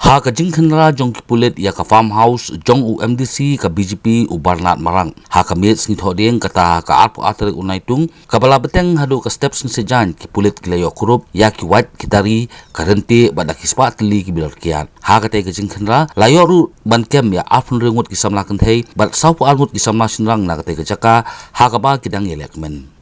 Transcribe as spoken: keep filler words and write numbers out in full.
Ha ka jingkhynra jong ki pulit ïa ka farmhouse jong u M D C ka B J P u Bernard Marang, ha ka miet sngi Thohdieng kata ka arphew ar tarik u Naitung, kaba la bteng haduh ka step sngi Saitjaiñ, ki pulit ki la ïoh kurup ïa ki wait ki tari, ka ryntieh bad da ki spah tylli ki bilor kiad. Ha katei ka jingkhynra la ïoh ruh ban kem ïa arphew hynriew ngut ki samla kynthei bad sawphew ar ngut ki samla shynrang na katei ka jaka, ha kaba ki dang ïalehkmen.